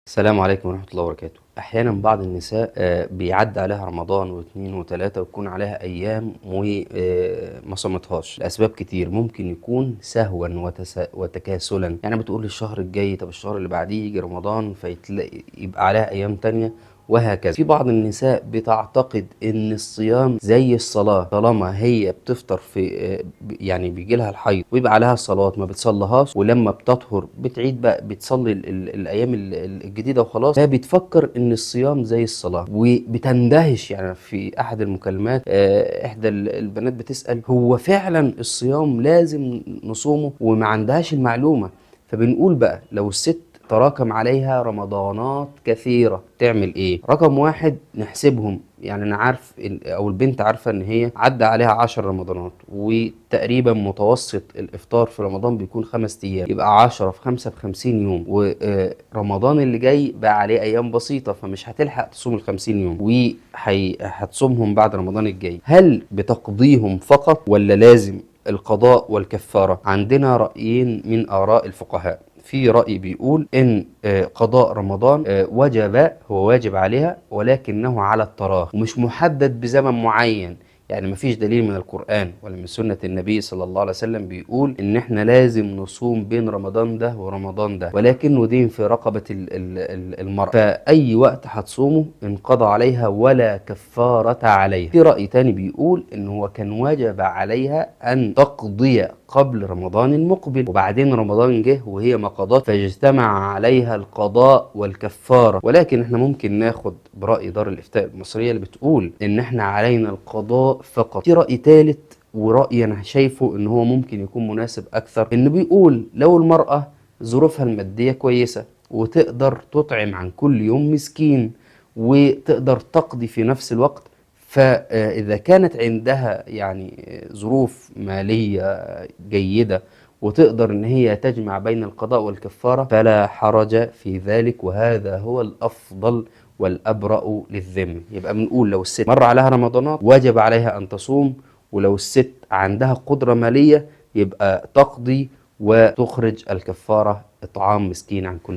السلام عليكم ورحمة الله وبركاته. أحيانا بعض النساء بيعدي عليها رمضان واثنين وثلاثة ويكون عليها أيام وما صامتهاش لأسباب كتير، ممكن يكون سهوا وتكاسلا. يعني بتقول الشهر الجاي، طب الشهر اللي بعديه يجي رمضان فيتلاقي يبقى عليها أيام تانية وهكذا. في بعض النساء بتعتقد ان الصيام زي الصلاة، طالما هي بتفطر في يعني بيجي لها الحيض ويبقى عليها الصلوات ما بتصليهاش، ولما بتطهر بتعيد بقى بتصلي الايام الجديدة وخلاص. فبتفكر ان الصيام زي الصلاة وبتندهش. يعني في احد المكالمات احدى البنات بتسأل هو فعلا الصيام لازم نصومه، وما عندهاش المعلومة. فبنقول بقى لو الست تراكم عليها رمضانات كثيرة تعمل ايه؟ رقم واحد نحسبهم. يعني انا عارف او البنت عارفة ان هي عدى عليها 10 رمضانات، وتقريبا متوسط الافطار في رمضان بيكون 5 ايام، يبقى 10 في 5 ب50 يوم، ورمضان اللي جاي بقى عليه ايام بسيطة فمش هتلحق تصوم ال50 يوم، وهتصومهم بعد رمضان الجاي. هل بتقضيهم فقط ولا لازم القضاء والكفارة؟ عندنا رأيين من آراء الفقهاء. في رأي بيقول إن قضاء رمضان وجب، هو واجب عليها، ولكنه على التراخي ومش محدد بزمن معين. يعني مفيش دليل من القرآن ولا من سنة النبي صلى الله عليه وسلم بيقول إن إحنا لازم نصوم بين رمضان ده ورمضان ده، ولكنه دين في رقبة المرأة، فأي وقت هتصومه انقضى عليها ولا كفارة عليها. في رأي تاني بيقول إن هو كان واجب عليها أن تقضي قبل رمضان المقبل، وبعدين رمضان جه وهي ما قضت، فاجتمع عليها القضاء والكفارة. ولكن احنا ممكن ناخد برأي دار الإفتاء المصرية اللي بتقول إن احنا علينا القضاء فقط. في رأي ثالث، ورأي أنا شايفه إن هو ممكن يكون مناسب أكثر، إنه بيقول لو المرأة ظروفها المادية كويسة وتقدر تطعم عن كل يوم مسكين وتقدر تقضي في نفس الوقت، فإذا كانت عندها يعني ظروف مالية جيدة وتقدر إن هي تجمع بين القضاء والكفارة فلا حرج في ذلك، وهذا هو الأفضل والأبرأ للذمة. يبقى بنقول لو الست مر عليها رمضانات وجب عليها أن تصوم، ولو الست عندها قدرة مالية يبقى تقضي وتخرج الكفارة إطعام مسكين عن كل يوم.